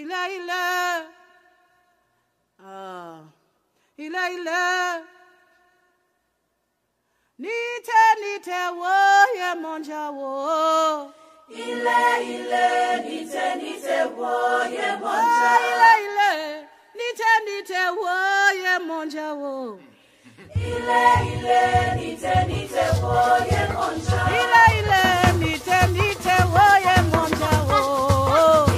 Ile ile. Ah. Ile ile. Nite nite wo ye monja wo. Ile ile nite nite wo ye monja. Oh, ile ile. Nite nite wo ye monja wo. Ile ile nite nite wo ye monja. Ile ile nite nite wo ye monja wo.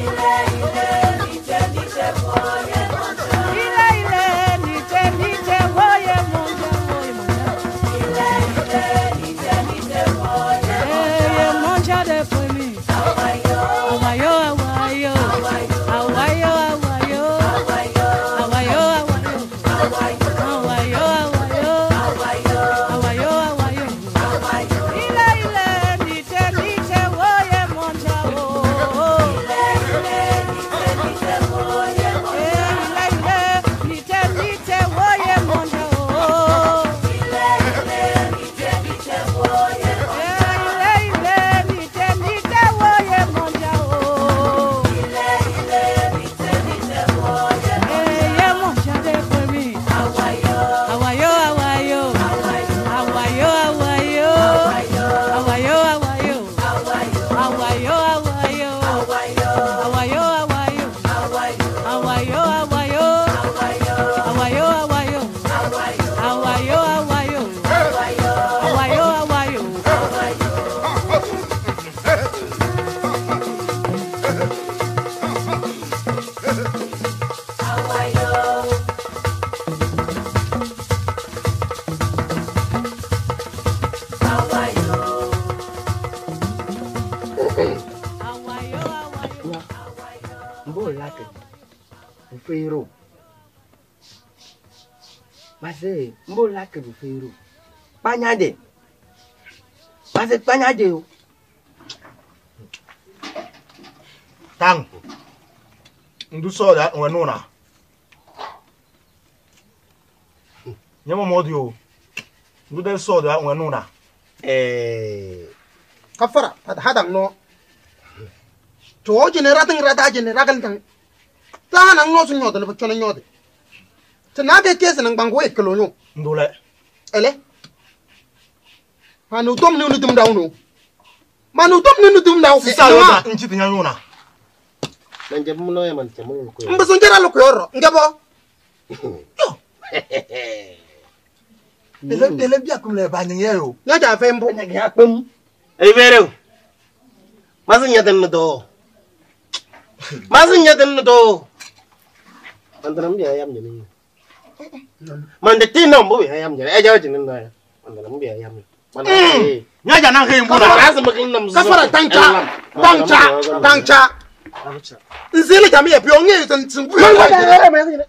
Ile ile nite nite wo ye monja. Ile ile nite nite wo ye monja wo ye monja. Ile ile nite nite wo ye Eh, ye monja de pwemi. Awayo Awayo awayo. awayo Awayo awayo. awayo Awayo awayo. awayo Awayo awayo. awayo Awayo awayo. awayo. Ile ile nite nite wo ye monja wo. Ile ile nite nite wo ye monja. Eh, ile ile nite nite wo ye monja wo. Ile ile nite nite wo ye monja. Eh, ile ile nite nite wo ye monja wo. Ile ile nite nite wo ye Eh, ye monja de pwemi. Awayo Awayo awayo. awayo Awayo awayo. awayo Awayo awayo. awayo Awayo awayo. awayo Awayo awayo. awayo Awayo awayo. awayo Awayo awayo. awayo Awayo awayo. awayo Awayo awayo. awayo. Awayo. Awayo. Awayo awayo. Mbo lake bufeiro. Mase mbo lake bufeiro. Kpanyade. Mase kpanyade o. Tang. Ndu so da nwe nuna. Nyemo modi o. Ndu del so da nwe nuna. Eh. Kafara hada no. To jene ratin rata jene ragal tan. Ta nan no sun nyodo ne chono nyodo. Te na be kese nan bango ekelo nyo. Ndu le. Ele. Manu dom ni dum daw no. Manu dom ni dum daw. Sisa yo da nchi tinya nuna. Nanje muno ya man chamuno ko. Mbaso njera lo koyoro. Ngebo. Ele ele bi akum le ba nyen yo. Nyaja fe mbo. Kpanya ya kpem. Elivere. Mazi nyaden no do. Mazi nyaden no do. Mandana mbi ayam jene. Mande tino mbo ayam jene. Eja jene no ya. Mandana mbi ayam. Mandana. Nyaja na he mbu na. Mazi mkin nam Kafara tancha. Tancha. Tancha. Nzili jami e pio ngi tan tsingu.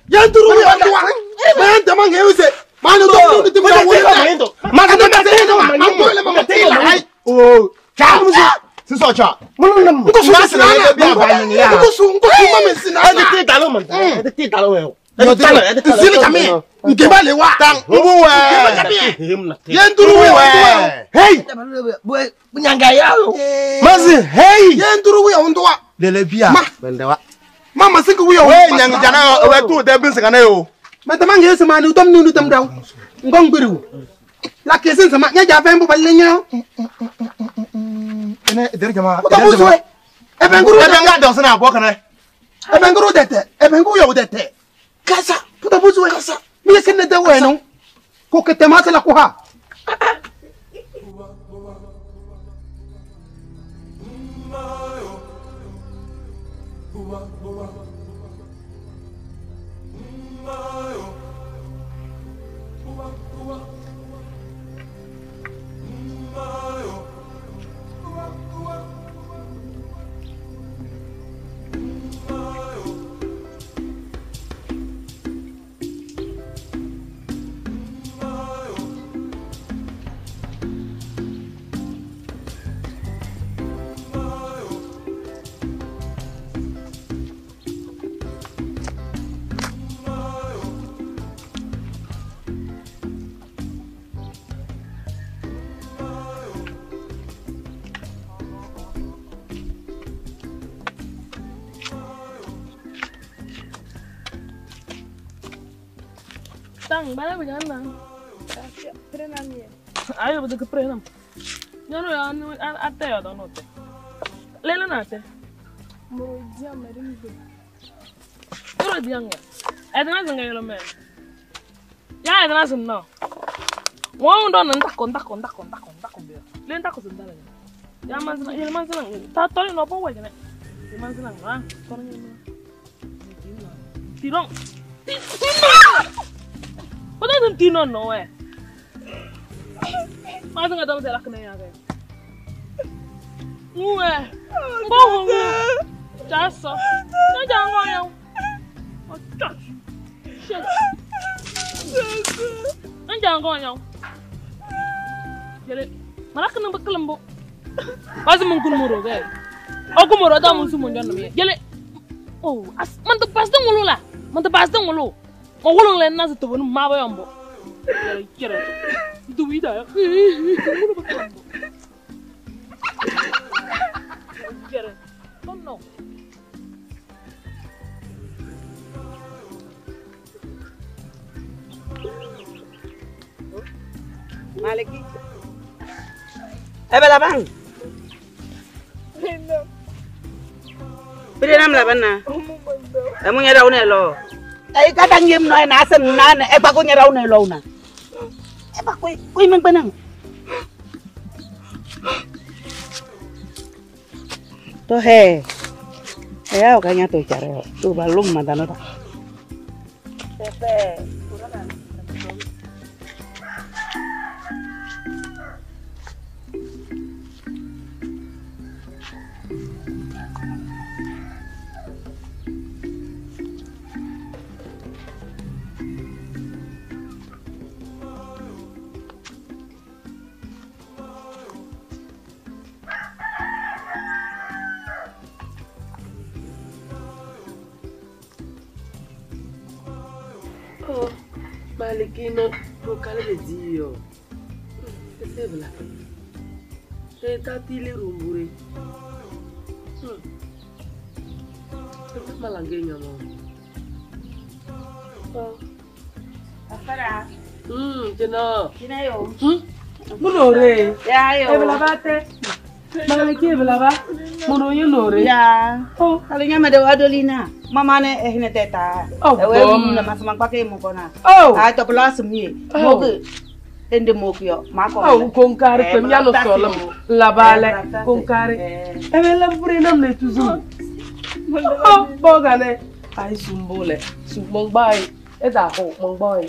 Yanduru ya ndwa. Man de man hewse. Manu dom ni dum daw. Mazi Manu dom ni ma tila. Ai. O cha. Sisa cha. Muno nam. Nko su Mazi na ele bi aba nyen ya. Nko su nko su mama sinana. Ede ti dalo man. Ede ti dalo we. Nzili jami. Ngeba le wa. Tang mbu we. Yanduru Mbu ya we. ndwa. Hey. Nyanga yao. Mazi hey. Yanduru ya ndwa. Lele bia. Ma. Bendewa. Mama singu wiyo. We nyang jana we tu de bin sika na yo. Madama ngi se manu dom ni dum daw. Ngong biru. La kesen sama nya ja fe mbo balle nya. Ene der jama. Ko ta busu e. Ebe nguru Ebe nga do sina abo kana. Ebe nguru dete. Ebe ngu yo dete. Kasa. Puta busu e. Kasa. Mi sene de we no. Ko ke tema la ko ha. Bang, bala bigana. Ayo betul ke prenam. Nyano ya anu ate ya dono te. Lela na ate. Mo dia merimbe. Toro dianga. Edna zinga yelo me. Ya edna zin no. Won don ndako ndako ndako ndako ndako be. Le ndako zin dala. Ya manzina, ya manzina. Ta tori no bo we ne. Ya manzina na, tori ni. Tirong. Tino. What doesn't Tino know eh? Mazinga dom se lakne ya ge. Uwe. Bo wo. Jaso. Na ja ngo ya. O cha. Shit. Na ja ngo ya. Jere. Malakne baklambo. Bazi mun kun muro ge. O ku muro da mun su mun jonno mi. Jele. Oh, as man to pas dong la. Man to pas dong lo. Mo wolong le na to bonu ma ba yombo. Jere jere. Du wi da ya. Jere. Don't know. Maliki. Ebe la bang. Pide nam la bana. Emu nyera une lo. Ai kata ngim no na sen na na e ba ko nyera une lo na. E ba ko ko imeng benang. To he. Ya o kanya to chare. Tu balum mandano ta. Pepe. Maliki no kale be diyo. C'est vrai. Et tati le rumbure. C'est malange nyamo. Oh. Afara. Jeno. Jinayo. Munore. Ya yo. Ebla bate. Maliki ebla ba. Muno yunore. Ya. Oh, kalinya made adolina. Mama ne ehne teta. Oh, ewe na masama kwake mukona. Oh. Ah to plus mi. Moku. Tende moku yo. Ma ko. Oh, konkare pe mi alo solam. La bale konkare. Ebe la pure nam ne tuzu. Oh, boga ne. Ai sumbole. Sumbong bai. Eta ho mong bai.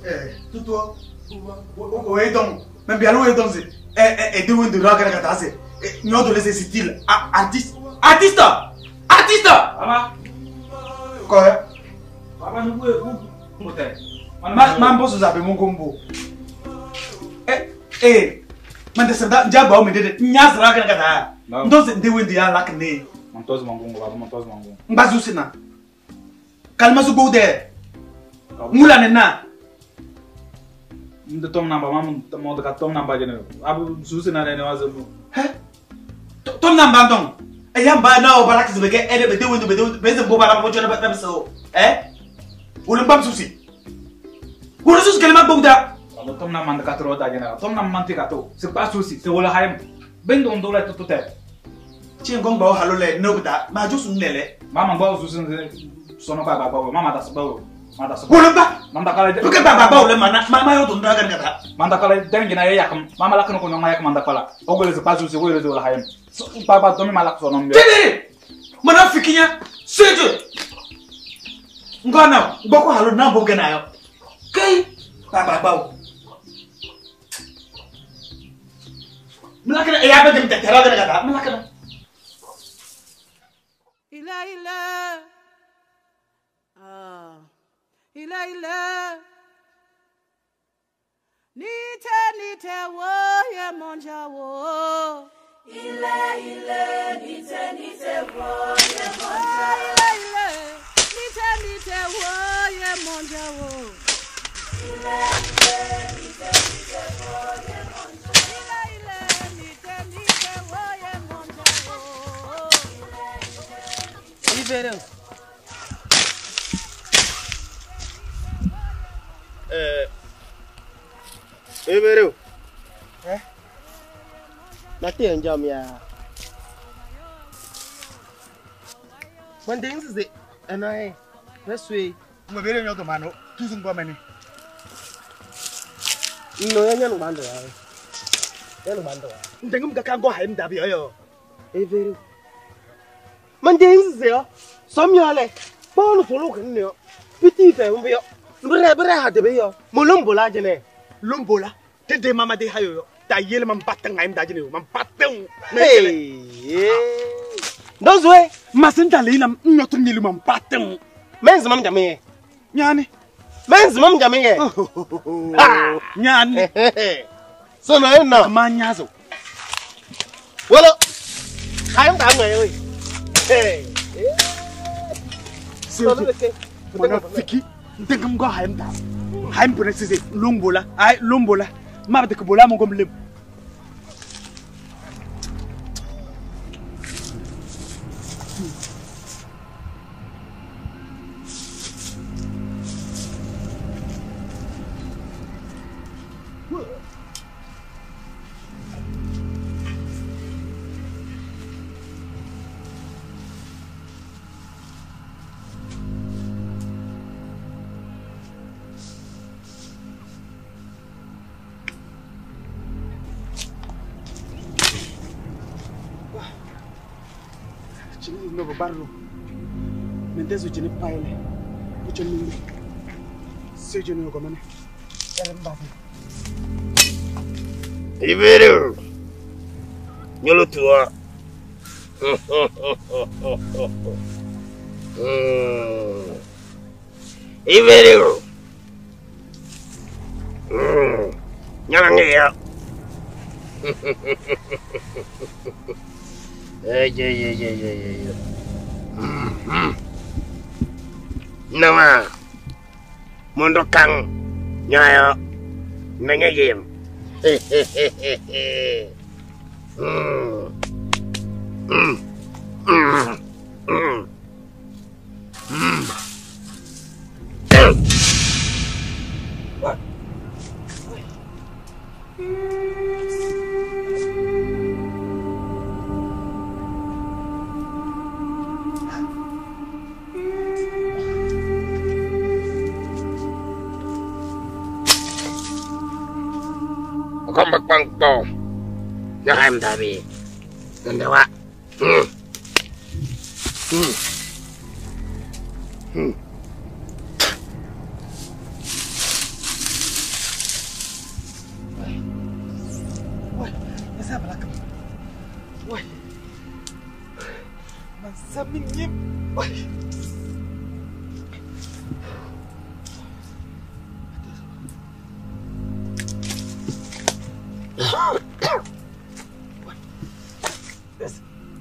Eh, tuto. O e donc, même bien lo e donc c'est eh eh de wende ra kana kata se. Nyo de laisser style artiste. Artiste. Artiste. Mama. Quoi? Papa nous vous Ma ma mboso zabe mon gombo. Eh eh man desanda njaba o mendede nyazra kana kata. Ndoze de wende ya lakne. Montoz mangungo baba montoz mangungo. Mbazu sina. Kalma su gode. Mula nena. Nde tom namba mam mo de tom namba jene. Abu susi na ne wazo. He? Tom namba ndong. E yamba na o balak zibeke ene be de wende be de be zembo bala mo jona ba so. Eh? Wulu mbam susi. Wulu susi kelema bogda. Alo tom na man de katro da jene. Tom na man te kato. C'est pas susi, c'est wala hayem. Ben don do la tout tout. Chingong ba o halole no bda ma jo sun lele. Mama ba susi sono ba ba ba mama da so. Manda so. Wulu ba. Manda kala. Buke ba ba ba wulu mana mama yo don da kan kata. Manda kala dengi na yakam. Mama la kono kono yak manda kala. Ogole se pas susi wele wala hayem. Papa domi malak sono mbe. Tele. Mana fikinya. Seje. Ngona boko halo na boge na yo. Kai ba ba ba. Mlakana e ya ba dem tetera kan kata. Mlakana. Ila ila. Ah. Ila ila. Nite nite wo ye monja wo. Ile ile nite nite wo ye monja. Ile ile nite nite wo ye monja wo. Ile ile nite nite wo ye monja. Ile ile nite nite wo ye monja wo. Ibere. Ibere. Eh? Na te njam ya. When things is it and I let's wait. Mo bere nyoto mano, tuzung ba mani. No ya nyanu bando ya. Nyanu bando. Ndengum ka kango haim dabi yo. Ibere. Man things is yo. Som yo le. Bonu solo kan yo. Piti fe mbe yo. Bere bere ha de be yo. Mo lombola jene. Lombola. Tete mama de hayo yo. Ta yele man batang haim da jene yo. Man batang. Hey. Ndozwe. Masinta leila nyoto nilu man batang. Menz mam jame. Nyani. Menz mam jame. Ah, nyani. So no no. Ma nyazo. Wala. Haim ta ngai oi. Hey. So mana fiki ndengam go haim ta. Haim pone sise lombola. Ay lombola. Ma de bola mo gom lem. Chini no barro. Mentezo chini paile. Ucho nimbe. Sejo no gomane. Eremba. Ibere. Nyolo tuwa. Ibere. Nyala ngiya. Ay. Nawa. Mondo kang nyayo nengegim. What? Come back, no, I'm Dabby. And the what? Why? Is that black? Why? Man, something. Why?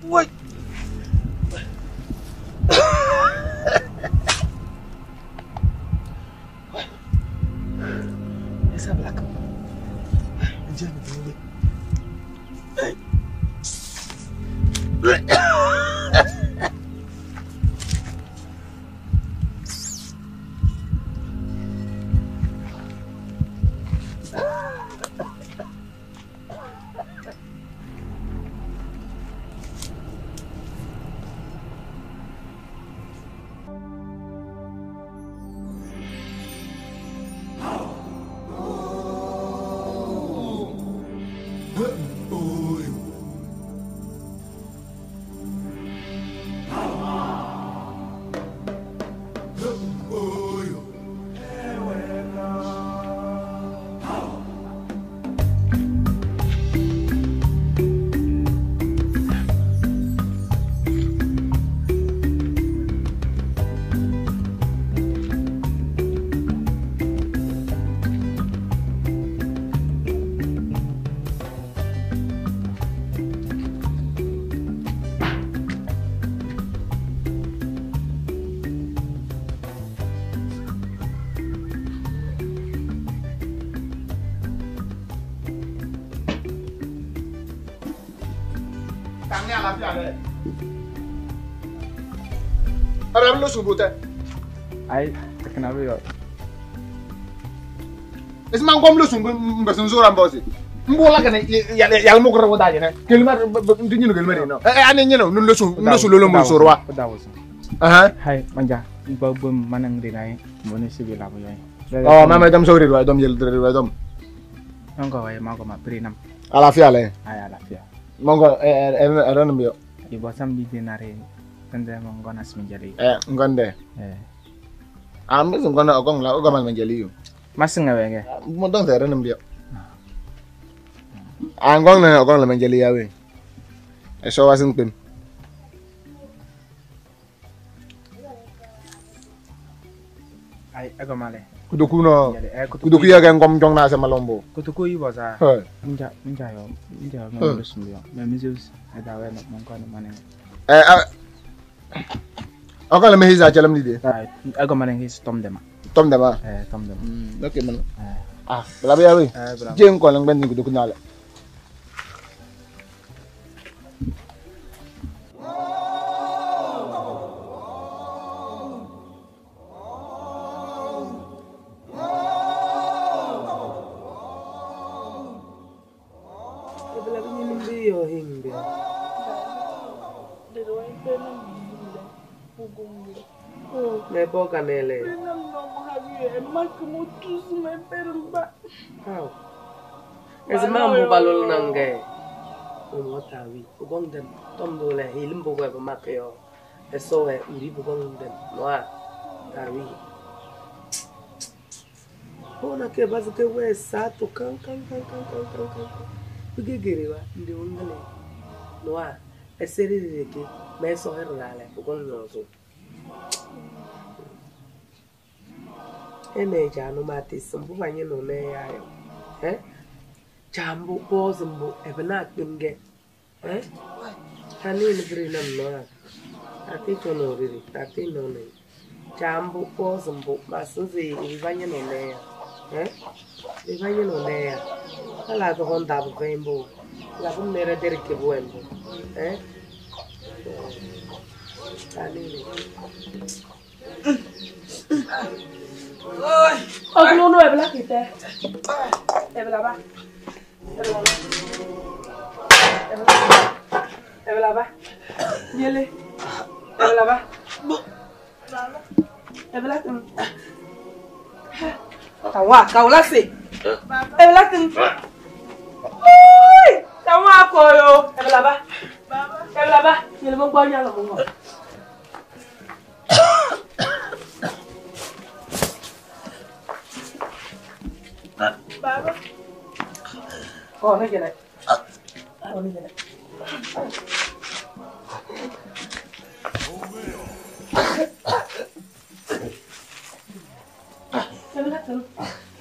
What? It's a black. Ara lo subuta. Ay, kana yo. Es man gom lo sumbu mbasun zora mbosi. Mbola kana yal mo ko daje ne. Kelma ndi ñu kelma no. Eh ane ñeno nun lo su lo su lolo mo sorwa. Aha. Hay manja babum manang rinay mo ne sibi la boy. Oh mama dam sori wa dam yel dre wa dam. Nongo way mago ma prinam. Alafia le. Ay alafia. Mongo eh ran mbio. Ibo sam bi dinare tande mongo nas menjali. Eh ngonde. Eh. Am ngona ogong la ogamal menjali yu. Mas ngawenge. Mo dong ran mbio. Angong na ogong la menjali yawe. Eso wasin pim. Ay agomale. Kuduku no. Kuduku ya ngom jong na sama lombo. Kuduku yi boza. Minja minja yo, minja yo mo sumbi yo. Me mizus ada we no mongo no mane. Eh ogong la mehiza chalam ni de. Ay agomale his tom dema. Tom dema. Eh tom dema. Okay man. Ah, bla bla we. Jeng ko lang ben kuduku na la. Kanele. Es mambo balol nange. Umotawi. Ugongden tom dole hilimbo go makyo. Eso e uri bugongden noa. Tawi. Ona ke bazuke we sato kan kan kan kan kan kan kan. Bigegerewa ndi ongale. Noa. Eseri reke me so herale ugongno. Ene janu mati sumbu banye no ne ya yo. Eh? Jambu bozumbu ebna kpinge. Eh? Tani ni bri na no. Ati chono riri, ati no ne. Jambu bozumbu masunzi ibanye no ne ya. Eh? Ibanye no ne ya. Ala to honda bu fembo. La bu mere der ke buembo. Eh? Tani ni. Oh no no, ebla kite. Ebla ba. Ebla ba. Ebla ba. Yele. Ebla ba. Ebla kin. Tawa, kaula se. Ebla kin. Oi, tawa koyo. Ebla ba. Ebla ba. Yele mo gbo nya lo mo. Baba. Oh, no quiere. Oh, no quiere.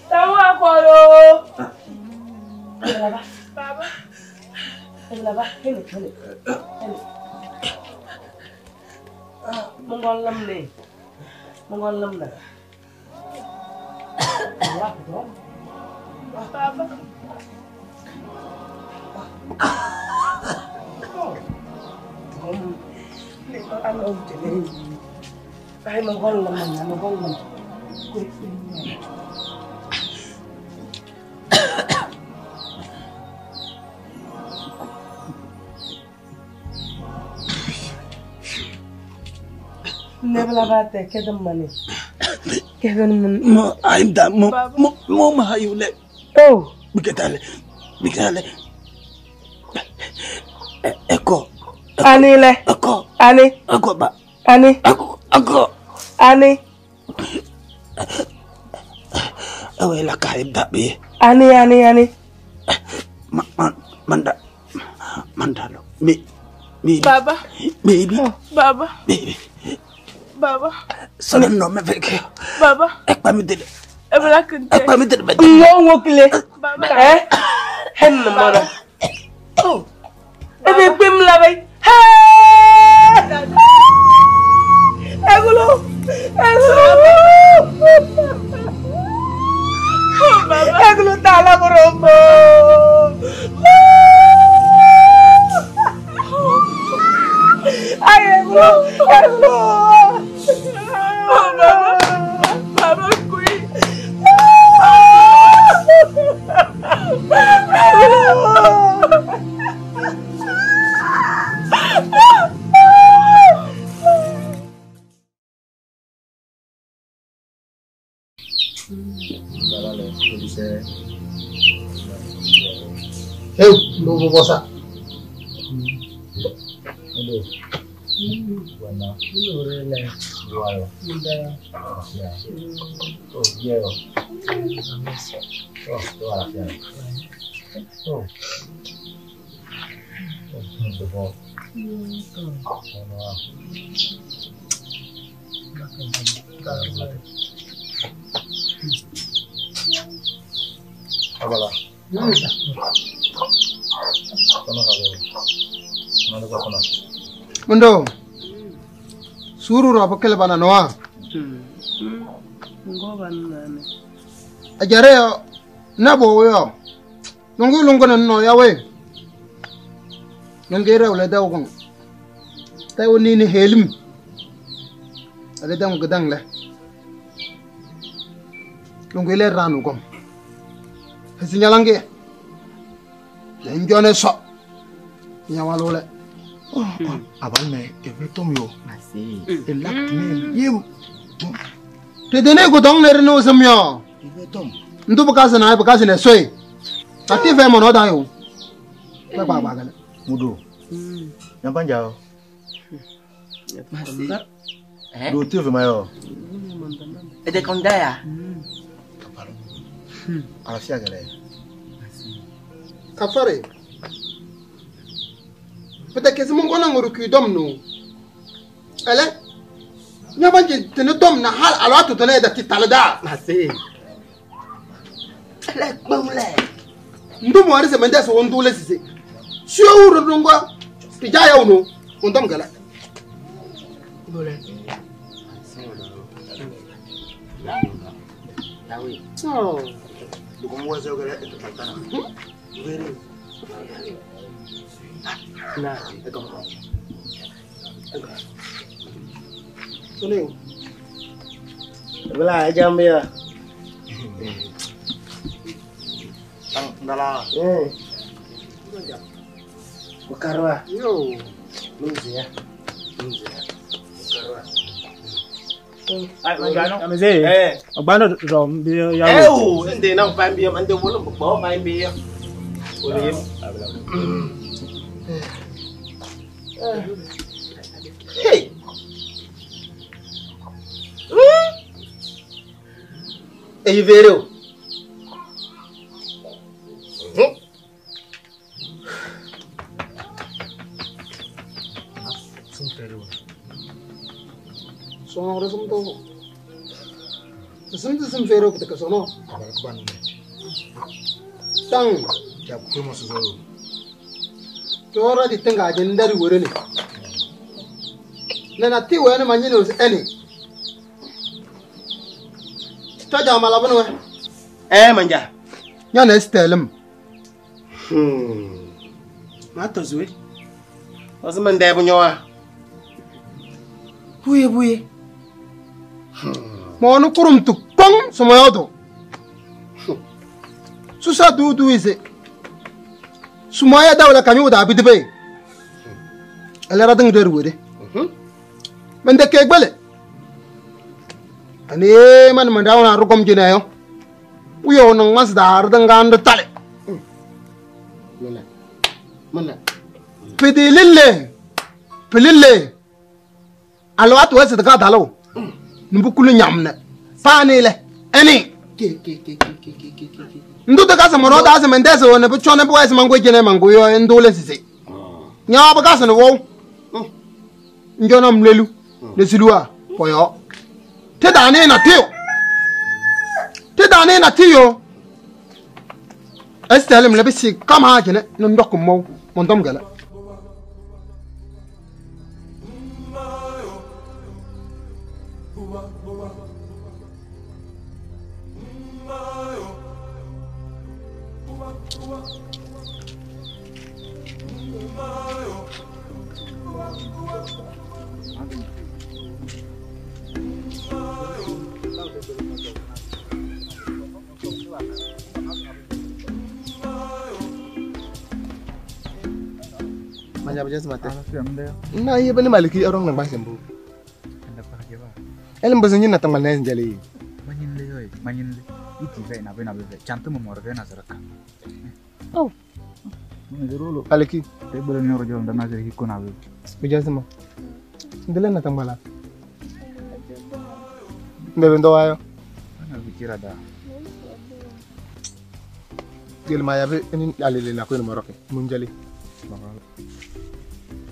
Estamos a coro. Baba. Mongol lam ne. Mongol lam na. Baba. Ay, mongol lam na, mongol lam. Nebla kedem mani. Kedem mani. Mo I'm da mo mo mo mahayule. Oh, bikatale. Bikatale. Eko. Ani le. Eko. Ani. Eko ba. Ani. Eko. Eko. Ani. Awe la kaib da bi. Ani ani ani. Ma manda. Mandalo. Mi. Mi. Baba. Baby. Baba. Baby. Baba. Solo no me ve. Baba. Ekpa mi dede. Ebla kunte. Ekpa mi dede. Ngo ngokile. Baba. Eh? Hen mara. Oh. Ebe pim la bay. Hey! Egulo. Egulo. Baba. Egulo tala korombo. Ay, egulo. Egulo. Hey, no bosa. Mundo, suru robo kele bana noa. Ajare yo, nabo yo. Nungu lungu na no yawe. Nungere ule daw gong. Tayo nini helim. Ale daw gedang le. Lungu ile ranu gong. Hesinyalange. Lenjone so. Nyawalole. Abal me evetom yo. Elak me yim. Te dene go dong ner no sam yo. Evetom. Ndu bakaza na bakaza ne soy. Ati ve mo no da yo. Ba ba ba gale. Mudo. Nyambanja. Masi. Eh? Do te ve mayo. E de kondaya. Alafia gale. Kafare. Peut-être que c'est mon gona nguru ki dom no. Ele? Nyabanje tene dom na hal alwa to tene da ti talada. Masi. Ele gbonle. Ndu mo ari se mende so wondu le sise. Sio wuro ndongwa ti jaya uno ondom gala. Bole. Dawi. Oh. Dukum wazo gala e taltana. Very. Na, ego. Ego. Sone. Bela jambia. Tang ndala. Eh. Bukarwa. Yo. Mzee. Mzee. Bukarwa. Ay, manjano. Ameze. Eh. Ogbano ro mbi ya. Eh, o, ende na fa mbi, ende wolo bo fa mbi. Ole. Hey. Ei, vereu. Sono ora sono to. Sim sim vero que te sono. Tang. Ya kuma su zo. Tora di tenga jendari wore ni. Nana ti we ni manyini os eni. Taja malabno we. Eh manja. Nya na stelem. Ma to zuwe. Osman de bunyoa. Buye buye. Mo no kurum tu kong somoyodo. Susa du du ise. Sumaya dawla kanyu da bidibe. Elera ding der wede. Men de kegbele. Ani man man dawna rugom jinayo. Uyo no mas dar dangand tale. Mana. Mana. Pidilille. Pilille. Alwat wese daga dalo. Nbukulu nyamne. Panile. Eni. Ke ke ke ke ke ke ke ke. Ndu daga se moro da se mendese wona be chone bo ese mango jene mango yo ndule sise. Nya ba gasa no wo. Njona mlelu. Ne silua poyo. Te da ne na teo. Te da ne na teo. Estelem le bisi kama jene no ndok mo mon dom gala. Na ye bani maliki arong nang basembu. Elim basenyin na tangmal na njali. Manyin le yoy, manyin le. Iti ve na ve na ve. Chante mo morve na zaraka. Oh. Mo Aleki. Te bolo nyoro jo ndana zeri hiko na ve. Mujazima. Ndele na tambala. Ndebe ndo wayo. Ana vikira da. Gel maya be ni alele na ko ni moroke. Munjali.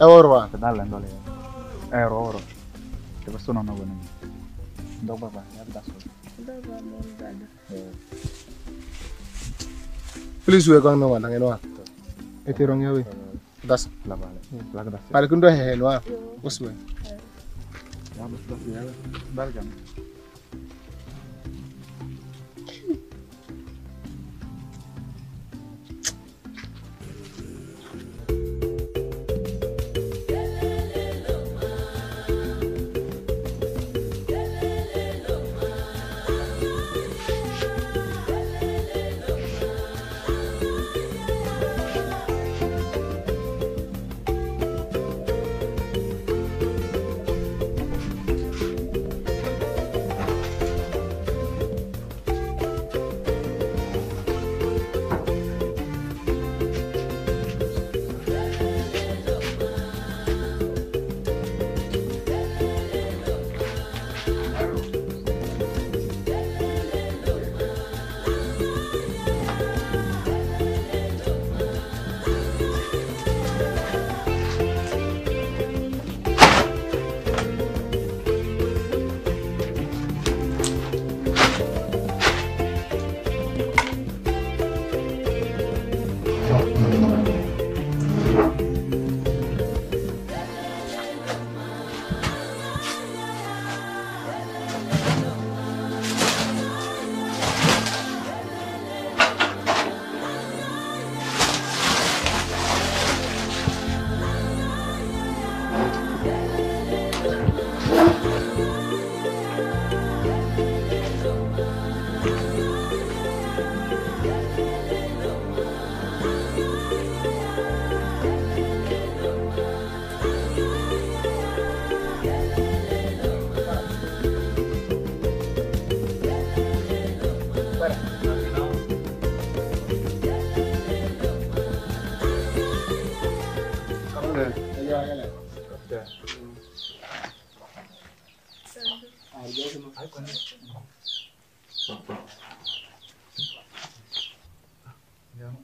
Eworwa. Dalla ndole. Ero oro. Te baso no no gono. Ndo baba ya da so. Baba mo dada. Please we go no wanda ngeno. Ete rong yawe. Das la vale. La das. Pale kundo he no. Oswe. Ya bas das ya. Dal jam.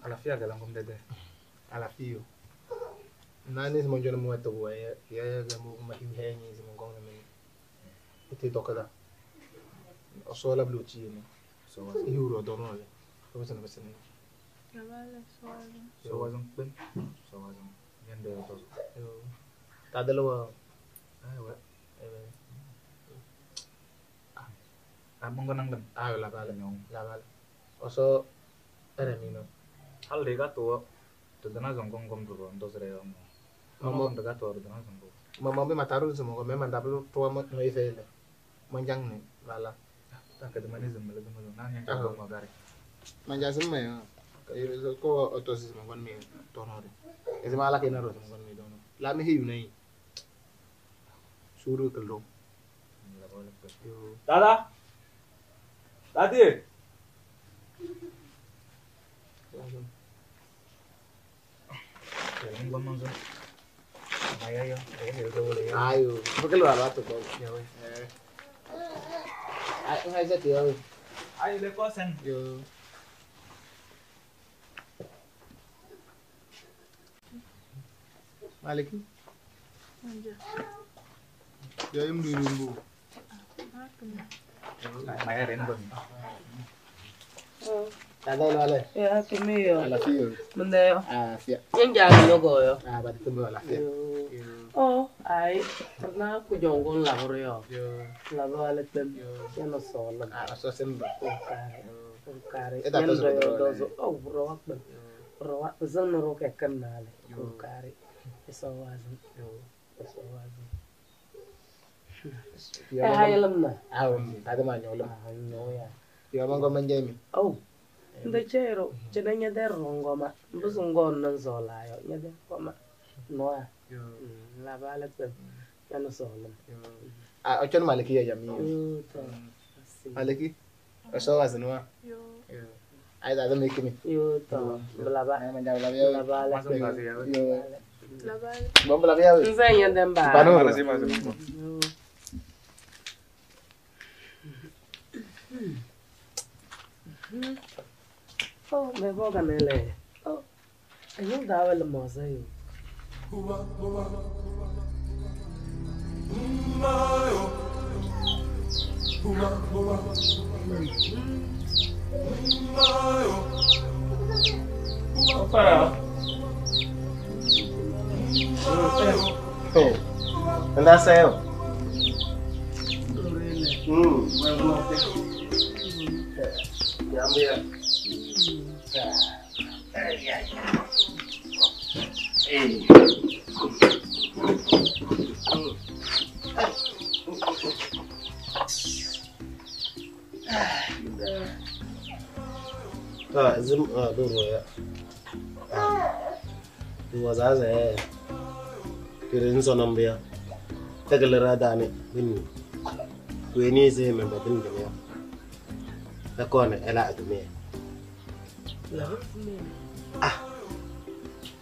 Alafia galang dede. Alafio. Nani si monjo na mo to wa ya ya ga mo ma hiu he ni si mo gong na me. Ite dokada. O so la blue chi ni. So wa. Hiu ro do no le. Ko se na se ni. So wa zong pen. So wa zong. Yende do. Yo. Ta de lo wa. Ai wa. Ah mong nang lem. Ah la ba la. La ba. O so ere mi no. Hal de ga to to dana zong gong gong do ndo zre yo mo. Mama de ga to dana zong go. Mama be mataru zong go me manda blu to mo no ifele. Manjang ni wala. Ta ka de mani zong le zong na nya go mo gare. Manja zong me yo. Ko oto zong go me to no re. Ese mala ke na ro zong go me do no. La me hiu nei. Suru ke lo. Dada. Dadi. Ayo, ¿por qué lo rato todo? Ay, un aise tío. Ay, le cosen. Yo. Maliki. Yo im du. Maya ren bon. Dada lo ale. Ya tumiyo. Alafio. Mndeo. Ah, fia. Nyenja logo yo. Ah, ba tumbo alafia. Oh, ai, na kujongo la horo yo. Yo. La vale tem. Ya no solo. Ah, so semba. Kare. Kare. Eta tozo dozo. Oh, bro wa. Bro wa zan ro ke kan nale. Kare. Eso wazin. Eso wazin. Eh, hayalam na. Ah, tada ma nyolam. Ah, no ya. Yo mango manjemi. Oh. Ndechero, chena nyade rongoma, mbusungo nonzola yo, nyade ngoma. Noa. La vale tem. Ya no solo. Ah, ochon maliki ya jami. Yo to. Maliki. So wazinwa. Ay da me kimi. Yo to blaba. Blaba. Blaba. Bon blaba ya. Nze nyende mba. Bano. Oh, me boga nele. Oh. Ayo dawa le moza yo. Anda sayo. Ya. Zim duro ya. Duwa zaza ya. Kirin sonan biya. Tagalera dane binni. Weni zai mai badin da ya. Da kone ela adume. Ah.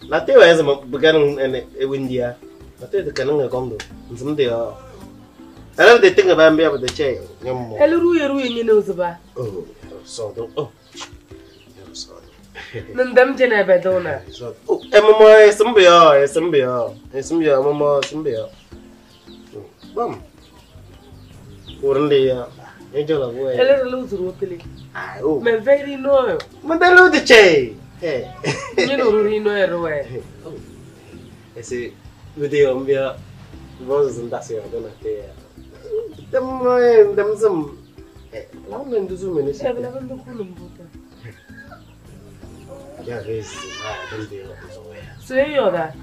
Na te wa zama buganin ene windiya. Na te da kanin ga gondo. Nzum da ya. Ela de tinga ba mbiya ba da che nyammo. Elu ruye ruye nyene uzuba. Oh, so do. Oh. Nandam jene bedona. Oh, emomo esimbiyo, esimbiyo. Esimbiyo emomo esimbiyo. Bam. Urndi ya. Ejola boy. Elu lu zuru pili. Ah, oh. Me very no. Mandalo de che. Eh. Nyene ururi no eroe. Ese video mbia voz ndasi ya dona te. Dem dem zum. Eh, la nduzu mene. Ebla bando kulumbuta. Ya ves, ah, donde yo Se yoda.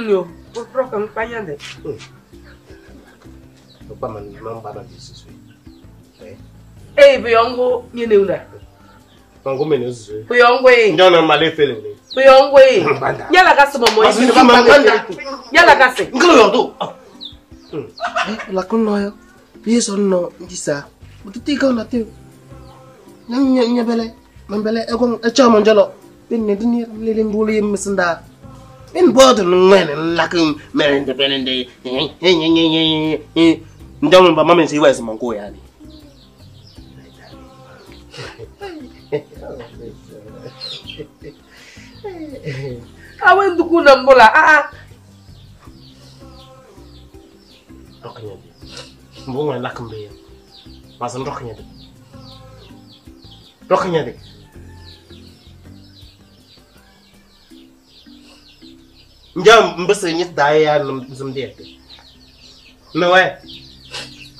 Yo, por kan panyande. Opa man man baba disu. Eh. Eh, biyongo nyene una. Mango mene zuzu. Biyongo e. Njona male fele ne. Biyongo e. Nyala kasi momo yi. Nyala kasi. Ngolo yodo. Eh, la kunno yo. Biso no ndisa. Mutiti ka na te. Nya nya bele. Mambele egong echo manjolo. Bin ne dini lele nguli misinda. In bodo ngene lakum merende benende. Ndomo ba mama si wes mango yani. Awe nduku na mbola ah ah. Roknya. Mbonga lakum be. Masan roknya. Roknya de. Njam mbese nyit daya nzum de. No we.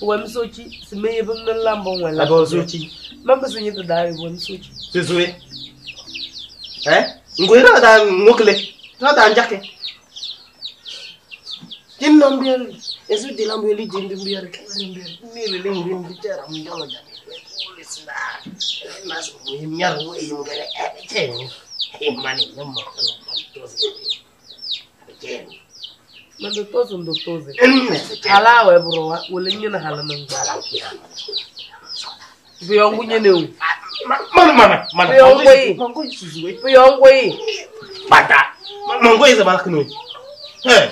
Wa msochi simeye bim na lambo wala. Abo sochi. Mamba se nyit daya wa msochi. Susuwe. Eh? Ngwera da ngokle. Ta da njake. Jin nom bier. Esu de lambo li jin dum bier. Ni le le ngin di tera mjolo jami. Polis na. Mas mi nyar wo yim gare e chen. E mani no mo no. Mando tozo ndo toze. Hala we bro wala nyina hala nan bala. Biyongu nyene u. Mana mana mana. Biyongu yi. Mango susuwe. Biyongu yi. Bata. Mango is ba kunu. Eh.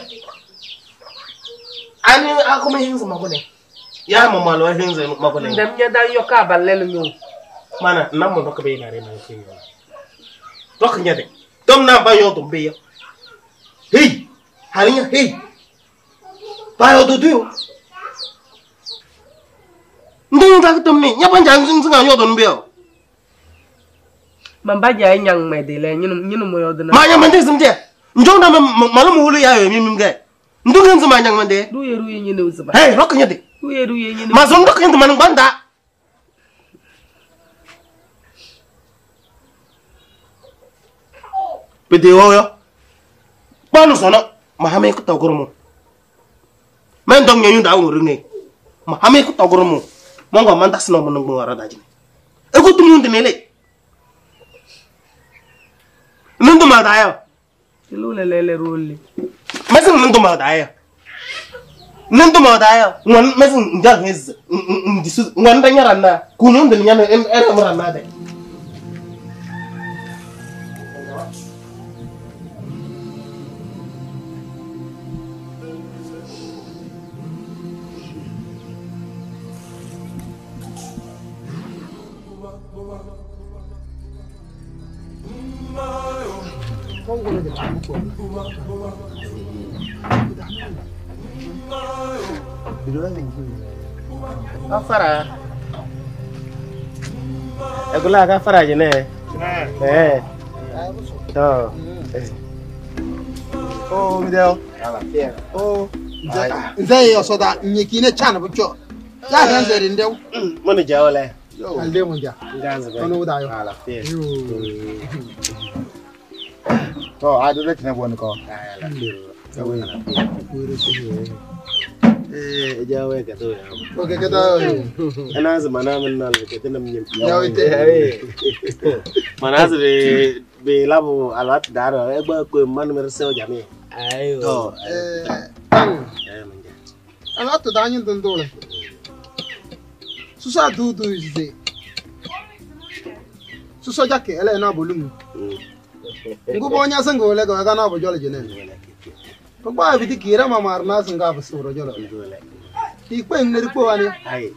Ani akome hinza makone. Ya mama lo hinza makone. Ndam nya dan yoka balelu nyu. Mana nam mo be na re man kinyo. Tok nya de. Tom na ba yo to be yo. Hey! Harinha, hey! Vai, eu do Ndong ta tom ni, nya ban jang sing yo don bio. Mamba jai nyang me de le nyinu nyinu mo yo de na. Ma nya man de sim de. Ndong na ma lo mo hulu ya yo mi mi ge. Ndong ngi ma nyang man de. Ruye ruye nyinu uzuba. Hey, rok nya de. Ruye ruye nyinu. Ma zon rok nya de man banda. Pede yo yo. Panu sono mahame ko togormo. Men dong nyanyu da wuri ne. Mahame ko togormo. Mongo man tas no mo ngi wara daji. E ko tumu ndine le. Nundu ma da yo. Lule lele ruli. Masin nundu ma da yo. Nando modaya, ngon mesin njang his ndisu ngon danya ranna, kunun den nyane en era ranna de. Afara. Egula ka fara jene. Eh. To. Oh, mideo. Oh. Nze yo soda nyekine chana bucho. Ya hanze rindeu. Mone jawole. Alde mo ja. Nganze be. Ono udayo. Ala fie. To, adu le tine bon ko. Ala fie. Eh, jawe ka to ya. Okay, ka to. Ana zamana min nal ke tinam nyim. Yaw ite. Mana be be labo alwat daro e ba ko man mer sew jame. Ayo. To. Eh, tang. Eh manja. Alwat danyin dun dole. Susa du du ize. Susa jake ele na bolum. Ngubo nya sango le ga na bo jole jene. Pagba biti kira mama arna sanga basuro jolo. Ikpe ngeri ko wani. Ai.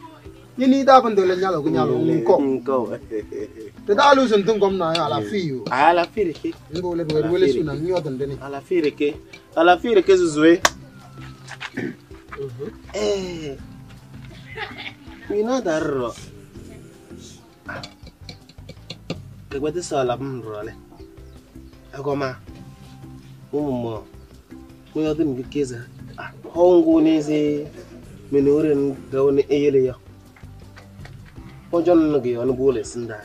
Ni ni da bandole nyalo ko nyalo nko. Nko. Te da lu sun tungom na ala fiyo. Ala firike. Ngo le bo wele suna nyodan deni. Ala firike. Ala firike zuzwe. Eh. Mina darro. Ke gwete sala mrole. Agoma. Umumo. Mo yadin gikeza. Hongo ne ze minoren gawne eyele ya. Ojon ngi yon bole sinda.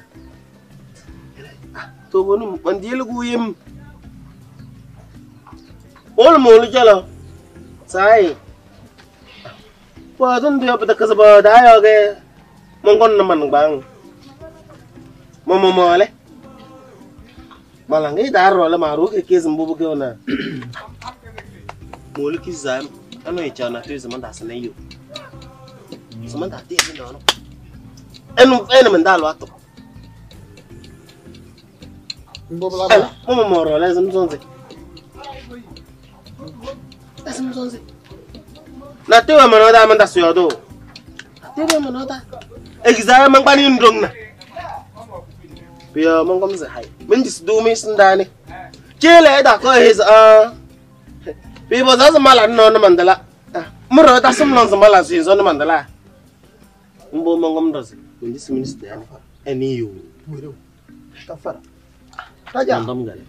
To bonu man diyel guyim. Ol mo lu jalo. Sai. Wa dun de obda kasaba da yo ge. Mon gon na man bang. Mo mo mo le. Malangi daro le maru ke kezim bubu ge ona. Molu kizam ano ichana tu zaman da sene yo. Zaman da ti no no. Enu enu mendalo ato. Mbo bla. Mo mo ro le zum zonze. Zum zonze. Na te wa manoda manda suyodo. Te wa manoda. Exam man bani ndong na. Biyo mon gom ze hay. Min dis du mi sindane. Chele da ko his a Bibo za mala no no mandala. Muro da sum non mala si zo no mandala. Mbo mongom dos. Min dis minister eni yo. Tafara. Taja. Ndom gale.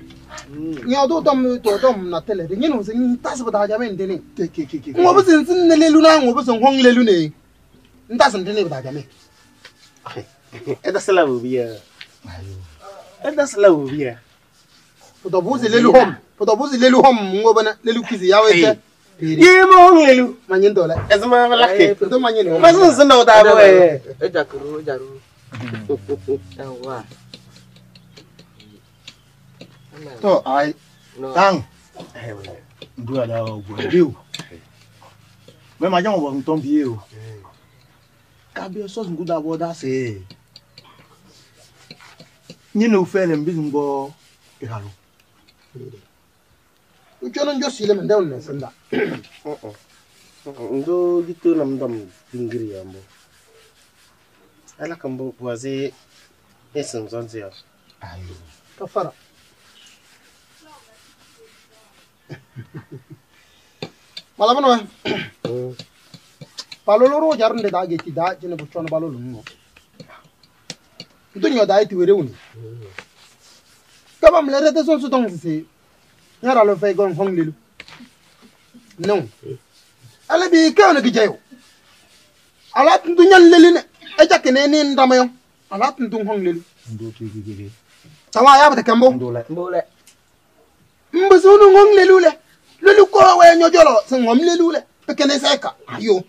Nyodo dom to dom na tele. Ngino sin tas ba da jamen deni. Ke ke ke ke. Ngobo sin sin ne lelu na ngobo sin hong lelu ne. Ntas ndene ba da jamen. Eda sala bubiya. Eda sala bubiya. Foto buzi lelu hom. Foto buzi lelu hom ngobo na lelu kizi yawe te. Ye mo hong lelu. Manyin dole. Ezma malake. Foto manyin hom. Masun sin no da bo e. Eja kuru eja ru. Yawa. To ai. Tang. Ndu ala ogbo biu. Me ma jan wo nton bi o. Ka bi so ngu da bo da se. Ni no fele mbi ngo iralo. Uchono njo sile mende onne senda. Ndo gitu nam dam dingiri yambo. Ala kambo wazi esin zonzi ya. Ayo. Kafara. Malabano we. Paloloro jarunde da geti da jene buchono balolo ngo. Ntunyo da iti were uni. Kaba mlere te son sutong sisi. Nyara lo fay gon hong lilu. Non. Ala bi ka na gijayo. Ala tundu nyal leli ne. E jakene ni ndamayo. Ala tundu hong lilu. Ndo ti gi gi. Tawa ya bata kambo. Ndo le. Mbole. Mbusunu ngong lelu le. Lelu ko we nyojolo se ngom lelu le. Pekene seka. Ayo.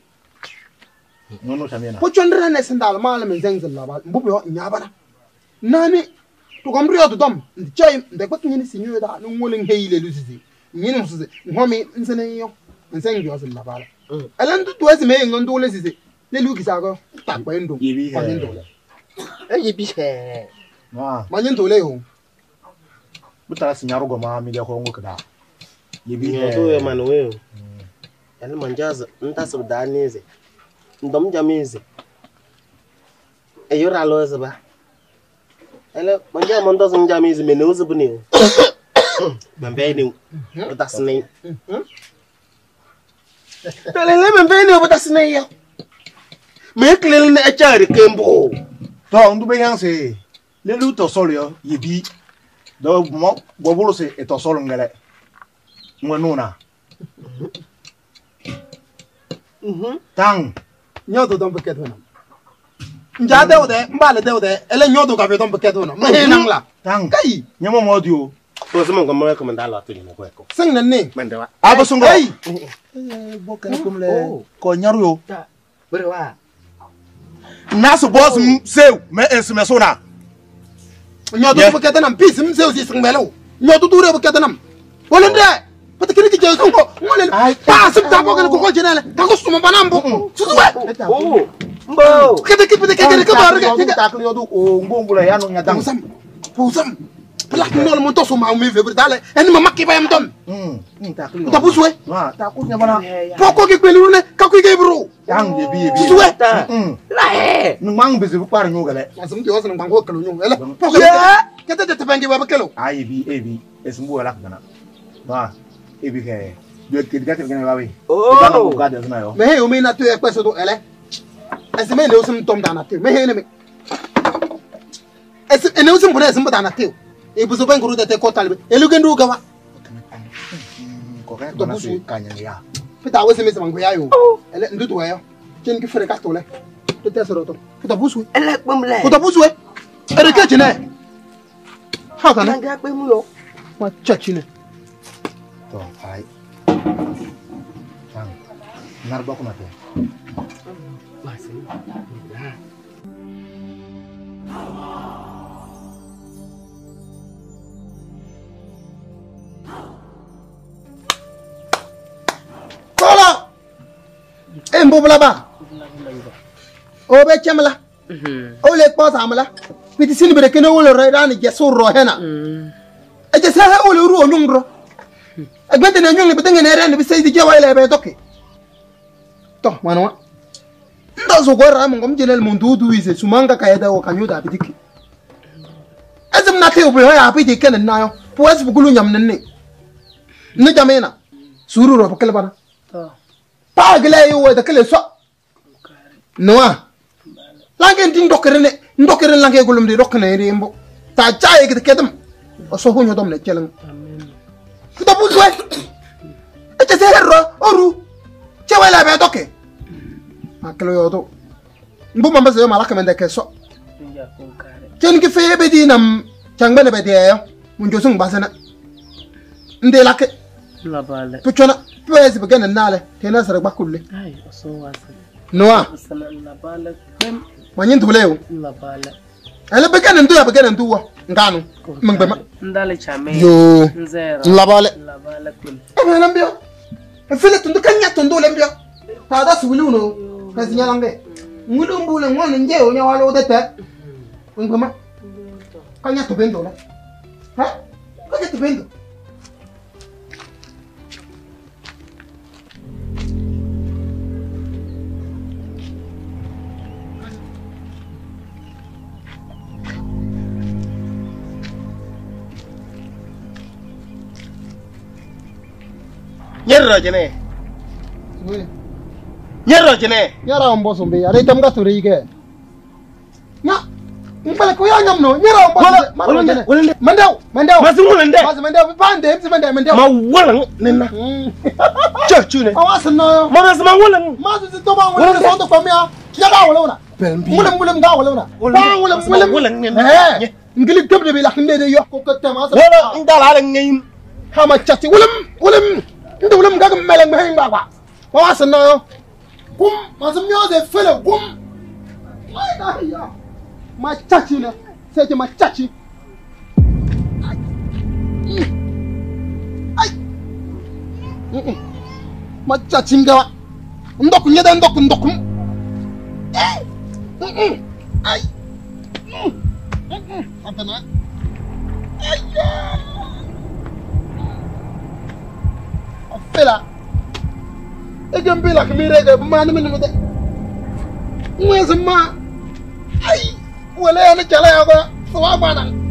No no tamena. Po chondra ne sendal mala men zengzel la bal. Mbubu yo nyabana. Nani to komrio to dom. Chai nde ko nyini sinyo da no ngole ngey lelu sisi. Nyini sisi. Ngomi nsene yo. Nseng yo sel la bal. Ele ndu tuwezi me ngondu le sisi. Le luki sago takwa ndo. Manyendo le. Yebi he. Ma. Manyendo le yo. Butala sinyaro goma mi le ko ngoka. Yebi he. To Emmanuel. Ele manjaza ntaso daneze. Ndom jamize. Eyora lo zeba. Ele manja mondo zom jamize me no zebu ne. Membe ni. Butasne. Telele membe ni butasne yo. Me klele ne achari kembo. To ndu be yanse. Le lu to solo yo yebi. Do mo bobolo se e to solo ngale. Ngwe nuna. Tang. Nyodo don buket wona. Nja dewde mbale dewde ele nyodo ka be don buket wona. Me nangla. Tang. Kai. Nyamo modio. To se mo mo ko mandala to ni ko ko. Sing na ne. Mende wa. Aba sungo. Hey. Bo kala kumle. Ko nyaru yo. Bere wa. Naso boss sew me ensume sona. Nyodo buket nam pis msew si sing melo. Nyodo dure buket nam. Wolende. Pata kini kijezo ngo ngole pa sipta ko ko jenele ka ko suma banambo susuwe oh mbo kete kete kete ke bar ke ta ko yodu o ngombula yano nyadang pusam pusam plak nol mon to suma mi vebre dale en ma makki bayam dom ta ko ta puswe wa ta ko nyabana poko ke kwelu ne ka ko ke bro yang yebi yebi susuwe la he ngwang beze bu par nyogale asum ti osna ngwang ko kelo nyong ele poko kete tete bangi ba kelo ay bi ebi esumbu wala kana wa ebi ke do ke diga ke ngene babe oh ga de na yo me he o me na to e kweso do ele ese me ne o sim tom dana te me he ne me ese ne o sim bone sim dana te e buzo ben guru de ko talbe elu gendu ga wa ko ka to busu kanya ya pita wo sim sim ngoya yo ele ndu to yo chen ki fere ka to le to te soro to pita busu ele kpem le pita busu e ere ke chine ha kana nga kpem yo ma chachi ne to ay tang nar bokk na te ma sen Kola e mbobla ba o be chemla o le ko samla piti sin bere kene wolo rani jesu ro hena e jesu he o le ru onyung ro agbente na nyong le betenge ne rene bi sey di jewa ile be toke to manwa ndo zo gora mo ngom jenel mundu du ise sumanga kaeda o kanyuda bidiki azum na te obo ya bidi ken na yo po as bugulu nyam ne ne jamena suru ro pokele bana to pa gele yo we de kele so noa lange ndi ndokere ne ndokere lange golum di rokne ri mbo ta jaaye ke kedem o so hunyo dom ne cheleng kuta buzwe e te serro oru chewela be toke akelo yodo mbo mamba se mala kamende ke so chen ki fe be di nam changbene be di yo mun josung basana nde lake la bale puchona pwezi begene nale tena sare bakulle ay so wasa noa la bale kpem manyin tuleo la bale ele begene ndu ya begene ndu wa nganu mngbe ma ndale chame yo nzero la bale la bale kpem e lambio e fele tundu kanya tundu lambio ta da suulu no kasi nyalange ngulu mbule ngone nje onya walo dete ngbe ma kanya tubendo la ha kanya tubendo Nyerro jene. Nyerro jene. Nyara ombo sombe are tam ga sore ige. Nya. Mpale ko ya nyam no nyara ombo. Wala jene. Mandaw, mandaw. Masu wala nde. Masu mandaw bande msi mandaw mandaw. Ma wala nena. Che chune. Awa sanno. Ma masu ma wala. Masu si to ba wala so to komia. Ya ga wala wala. Ngule ngule nga wala wala. Ba ngule ngule wala nena. Eh. Ngili tebde bi la khinde de yo ko ko tema sa. Wala ndala ala ngeyim. Ha ma chati wala wala. Ndu wala mga meleng meheng ba ba. Wa sanno yo. Kum masum nyo de fele kum. Ai da ya. Ma chachi ne. Seje ma chachi. Ai. Ai. Ma chachi ngawa. Ndok nyede ndok ndokum. Ay. Antana. Ay. Afela. Ege mbila kmirege mani mini mide. Mwezi ma. Ay. Wele ya ni chala ya kwa. Sawa bana.